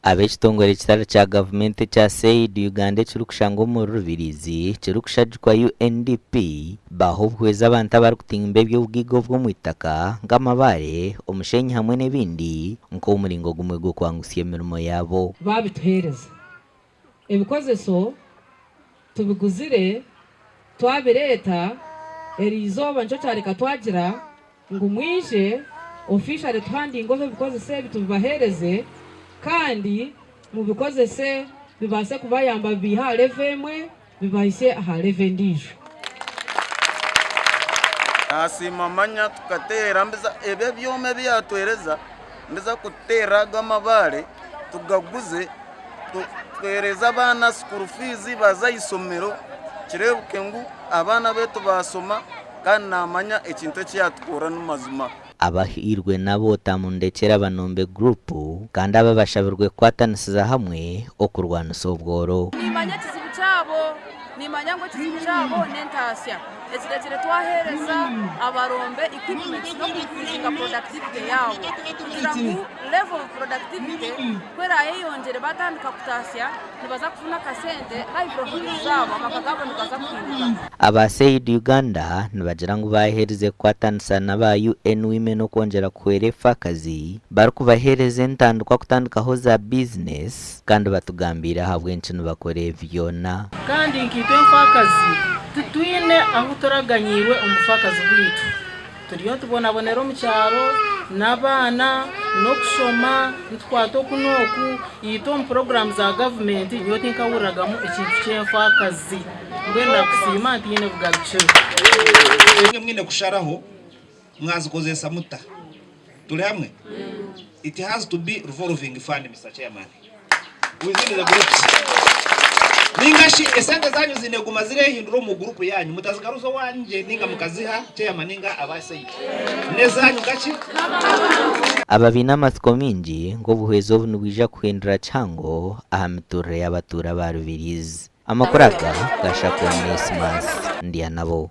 Ab'ekitongore ekitari kya gavumenti ekya SAID Uganda ekirikushangwa omuri Rubirizi kirikushagikwa UNDP baaha obuhwezi abantu abarikutimba eby'obugaiga obw'omu itaka nk'amabaare, omushenyi hamwe n'ebindi nk'omuringo gumwe gw'okwangusya emirimo yaabo. Baabituheereza. Ebikozeso tubiguzire twabireeta, eriizooba nikyo kyareka twagira ngu mwije officially tuhandinge off ebikozeso ebi tubibaheereze kandi mubikozese bibaase kubayamba bibiihe aha level emwe bibahisye aha level endiijo. Nasiima manya tukateera mbiza ebi ebyoma ebi yatwereza mbiza kuteera ago amabaare tugaguze tuhereze abaana school fees baze aha ishomero kireebeke ngu abaana baitu baashoma kandi naamanya ekintu eki yaatukorera n'amazima. Abahairwe n'aba Otamundekyera Banombe Group kandi aba bashabirwe kukwatanisiza hamwe okurwanisa obworo. Nimanya ekizibu kyabo, nimanya ngu ekizibu kyabo n'entaasya. Ekireetire twaheereza abarombe equipments n'oku increasinga productivity yaabo kugira ngu level of productivity ku erayeyongyere batandika kutaasya nibaza kufuna akasente livelihoods zaabo amaka gaabo nigaza kuhinduka. Aba SAID Uganda nibagira ngu baaherize kukwatanisa n'aba UN Women okwongyera kuhwera efaakazi barikubaheereza entandikwa kutandikaho za bizinesi kandi batugambiire ahabw'enki nibakora ebi byona. Kandi nkaitwe enfaakazi titwine ahu turaganyiirwe omu bufaakazi bwaitu. Turiyo nitubonabonera omu kyaro n'abaana n'okushoma nitukwata oku n'oku. Itwe omu puroguraamu za gavumenti nyowe tinkahuriraga ekintu ky'enfaakazi. Mbwenu nakusiima ntiine bugarukiro. Imwe mwine kusharaho mwazikozesa muta. Turi hamwe? It has to be revolving fund Mister Chairman within the groups. Ninga shi esente zanyu zine kuguma zirehindura omu group yanyu mutazigaruza owangye ninga mukaziha chairman ninga aba SAID. Nezanyu nkaki? Aba baine amatsiko maingi ngu obuhwezi obu nibwija kuhindura kihango aha mituurire y'abatuura ba Rubirizi. Amakuru aga gashakwa Onesmus Ndyanabo.